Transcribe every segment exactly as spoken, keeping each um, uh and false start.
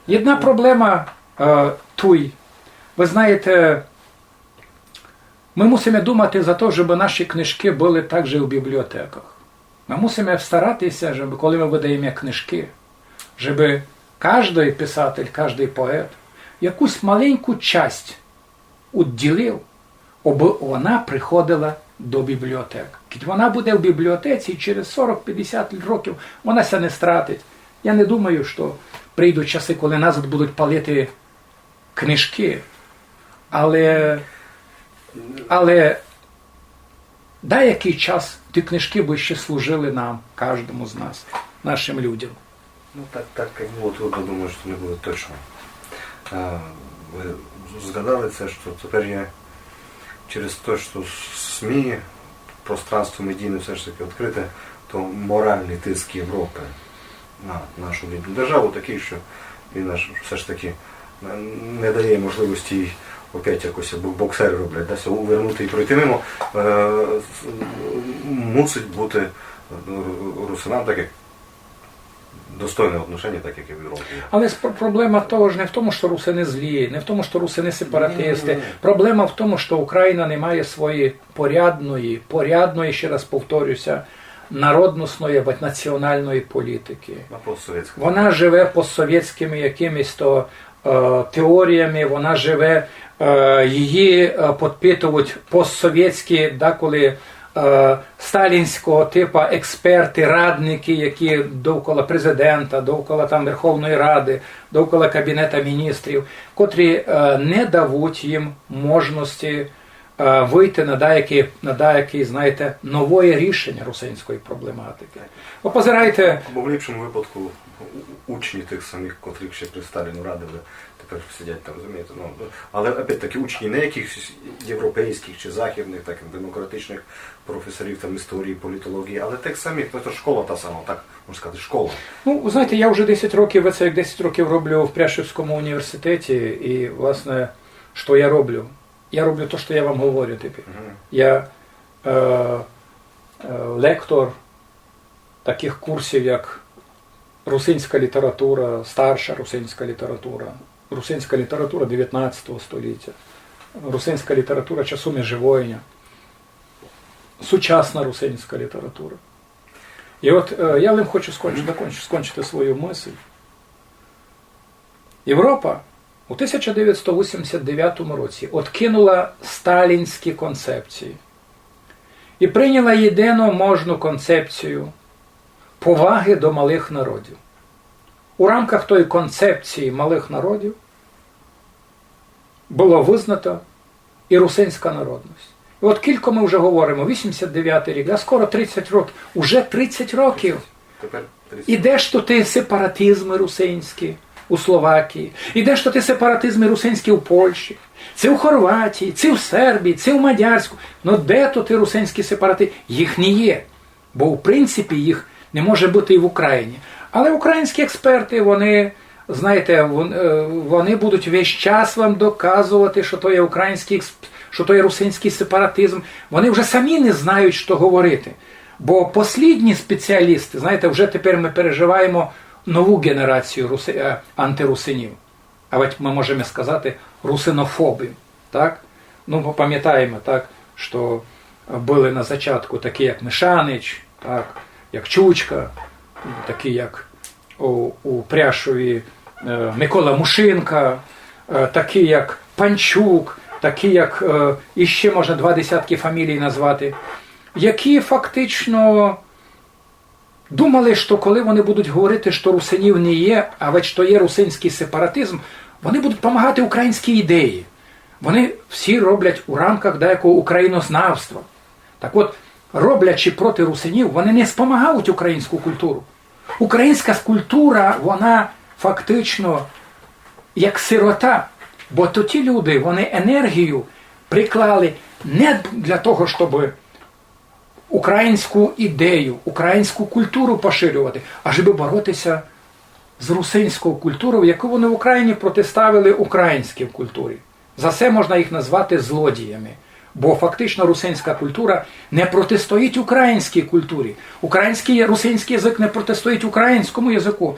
Єдна проблема е, туй. Вы знаєте, мы мусиме думати за то, жебы наші книжкы были также у бібліотеках. Мы мусиме старати ся, жебы, коли мы выдаєме книжкы, жебы каждый писатель, каждый поет якусь маленьку часть удділив, обы вона приходила до бібліотек. Кідь вона буде в бібліотеці, через сорок-пятдесят років вона ся не стратить. Я не думаю, што прийдуть часы, коли назад будуть палити книжкы. Але, але даякый час ті книжкы бы ще служили нам, каждому з нас, нашым людям. Ну, так, так як было, то думаю, што не буде точно. А, вы згадали це, што тепер є через те, што СМІ, пространство медійне все ж таки відкрите, то моральний тиск Європи на нашу бідну державу такий, що він аж все ж таки не дає можливості їй опять якось, як боксери роблять, да, ся увернути і пройти мимо. Е, мусить бути русинам таке достойне отношення, так як і в Європі. Але с- пр- проблема того ж не в тому, што русины злі, не в тому, што русины сепаратисты. Проблема в тому, што Україна не має своєї порядної, порядної, ще раз повторюся, народностної або національної політики. На постсовєтському. Вона живе постсовєтськыми якимись то е, теоріями, вона живе, е, її е, підпитують постсовєтські, деколи е, сталінського типа експерти, радники, які довкола президента, довкола там Верховної Ради, довкола Кабінета міністрів, котрі е, не давуть їм можливості е, вийти на деякі, на деякі, знаєте, новоє рішення русинської проблематики. Бо позирайте, Бо в ліпшому випадку у- учні тих самих, котрих ще при Сталіну радили, тепер сидять там, розумієте? Ну, але опять-таки учні не якихось європейських чи західних, так, демократичних професорів там історії, політології, але тих самих, ну, то школа та сама, так можна сказати, школа. Ну, вы знаєте, я вже десять років, це як десять років роблю в Пряшівському університеті, і, власне, що я роблю? Я роблю то, що я вам говорю тепер. Я е, е, лектор таких курсів, як русинська література, старша русинська література, русинська література девятнадцятого століття, русинська література часу межевойня, сучасна русинська література. І от е, я лим хочу скончити, закончу- скончити свою мысль. Європа у тисяча девятсот вісімдесят девятому році откинула сталінські концепції і прийняла єдину можну концепцію поваги до малых народів. У рамках тої концепції малых народів было визнато і русинська народность. І от кілько мы вже говоримо, вісімдесят девятый рік, а скоро тридцять років, уже тридцять років. Тепер тридцять. І де ж то ті сепаратизмы русинські у Словакії, і де ж то ті сепаратизмы русинські у Польщі, ци у Хорватії, ци у Сербії, ци у Мадярську. Ну де то ті русинські сепарати? Їх не є. Бо в принципі їх не може бути і в Україні. Але українські експерти, вони, знаєте, вон- е, вони будуть весь час вам доказувати, що то є український, екс- що то є русинський сепаратизм. Вони вже самі не знають, що говорити. Бо послідні спеціалісти, знаєте, вже тепер ми переживаємо нову генерацію руси- е, антирусинів. А ведь ми можемо сказати русинофобів, так? Ну, ми пам'ятаємо, так, що були на зачатку такі, як Мишанич, так, як Чучка, такі, як у, у Пряшові е, Микола Мушинка, е, такі, як Панчук, такі, як е, іще можна два десятки фамілій назвати, які фактично думали, що коли вони будуть говорити, що русинів не є, а ведь що є русинський сепаратизм, вони будуть допомагати українській ідеї. Вони всі роблять у рамках деякого українознавства. Так от, роблячи проти русинів, вони не спомагають українську культуру. Українська культура, вона фактично як сирота, бо то ті люди, вони енергію приклали не для того, щоб українську ідею, українську культуру поширювати, а щоб боротися з русинською культурою, яку вони в Україні протиставили українській культурі. За це можна їх назвати злодіями. Бо фактично русинська культура не протистоїть українській культурі. Український, русинський язик не протистоїть українському язику.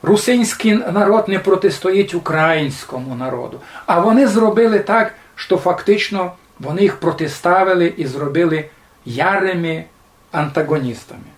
русинськый народ не протистоїть українському народу. А вони зробили так, што фактично вони їх протиставили і зробили ярыми антагоністами.